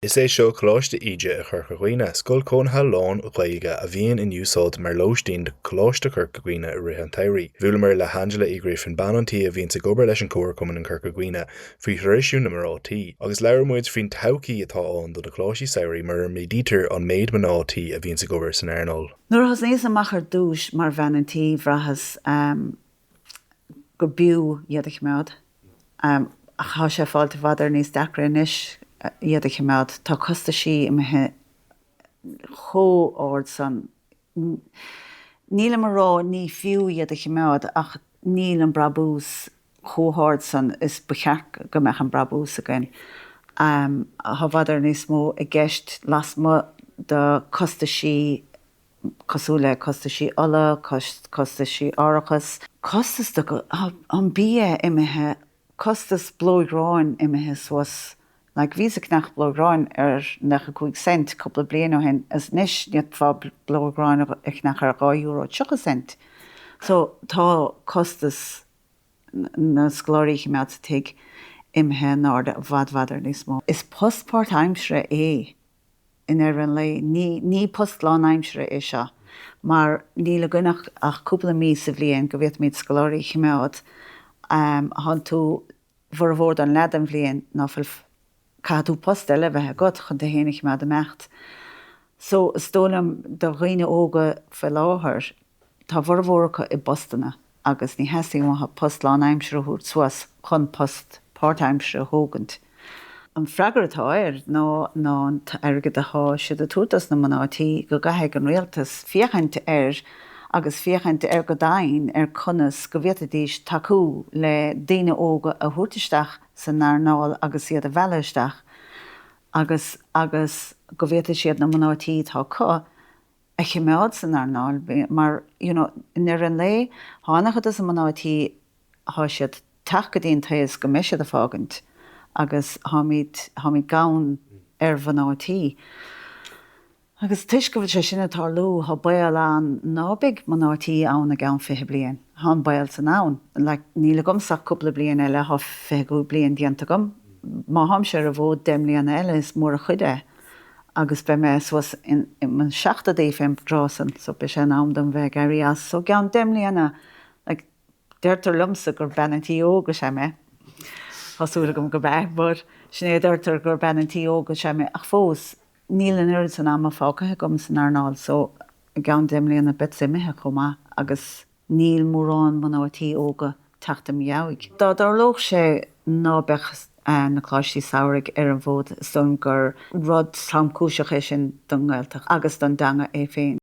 Is é seo Coláiste Íde i Chorca Dhuibhne, scoil cónaithe lán-Ghaeilge a bhíonn in úsáid mar lóistín do Choláiste Chorca Dhuibhne i rith an tsamhraidh. Bhuaileamar le hAngela Uí Ghrífín, bean an tí a bhíonns ag obair leis an Chomharchumann in Corca Dhuibhne faoi thraidisiún na mná tí, agus labhair muid faoin todhchaí atá ann do na coláistí samhraidh mura méadaítear an méid mná tí a bhíonns ag obair san earnáil. Nuair a thosnaíos amach ar dtúis mar bhean an tí, bhraitheas gur b'fhiú iad a choimeád. Ach tá sé ag fáilt i bhfad ar níos deacra anois iad a choimeád. Tá costaisí imithe chomh ard san. Nílim a rá ní fiú iad a choimeád ach níl an brabús chomh hard san is ba cheart go mbeadh an brabús againn. Tá i bhfad ar níos mó i gceist lasmuigh de costaisí cosúil le costaisí ola, costaisí árachas, costas de an bia imithe, costas blóighráin imithe suas, like bhíos ag ceannach blóighráin ar 95 cent cúpla bliain ó shin is anois ní fhéadfá blóighráin a cheannach ar €2 30 cent. So tá costas na scoláirí a choimeád sa tigh imithe in airde i bhfad bhfad ar níos mó. Is post páirtaimseartha é i ndeireadh an lae. Ní post lánaimseartha é seo mar níl againn ach cúpla mí sa bhliain go bhféadfaimid scoláirí a choimeád. Thánn tú bhformhór don leath den bhliain ná fuil, caithfidh tú post eile a bheith agat chun tú fhéin a choimeád ag imeacht. So is dóigh liom do dhaoine óga faoi láthair, Tá a bhformhór acu i bpostanna agus ní theastaíonn uathu post lánaimseartha a thabhairt suas chun post páirtaimseartha a thógaint. An freagra atá air ná ná an t-airgead atá siad ag tabhairt dos na mná tí go gcaithfidh an rialtas féachaint air agus féachaint air go domhain ar conas go bhféadfaidís tacú le daoine óga a thabhairt isteach san earnáil agus iad a mhealladh isteach agus agus go bhféadfaidh siad na mná tí atá acu a choimeád san earnáil mar you know i ndeireadh an lae thá an-chuid dos na mná tí thá siad teacht go dtí an taos go mbeidh siad a fágaint agus tháimid tháimid gann ar mhná tí. Agus toisc go bhfuil sé sin ag tarlú thá baol ann ná beidh mná tí ann i gceann 20 bliain. Thá an baol san ann. Like níl agamsa ach cúpla bliain eile thá 25 bliain déanta agam. Má tháimse ar an bhfód 10 mbliana eile is mór an chuid é. agus beidh mé suas in mo seachtóidí fén dtráth san so beidh sé in am dom bheith ag éirí as. So i gceann 10 mbliana like deirtear liomsa gur bean an tí óg is ea mé. Tá súil agam gurb ea but sin é a deirtear gur bean an tí óg is ea mé ach fós níl an oiread san ama fágtha agam san earnáil so i gceann 10 mbliana beadsa imithe chomh maith agus Níl mórán mná tí óga teacht i mo dheabhaidh. Dá dtarlódh sé ná beadh na Coláistí Samhraidh ar an bhfód, is dóigh liom gur rud tromchúiseach é sin don nGaeltacht agus don dteanga é féin.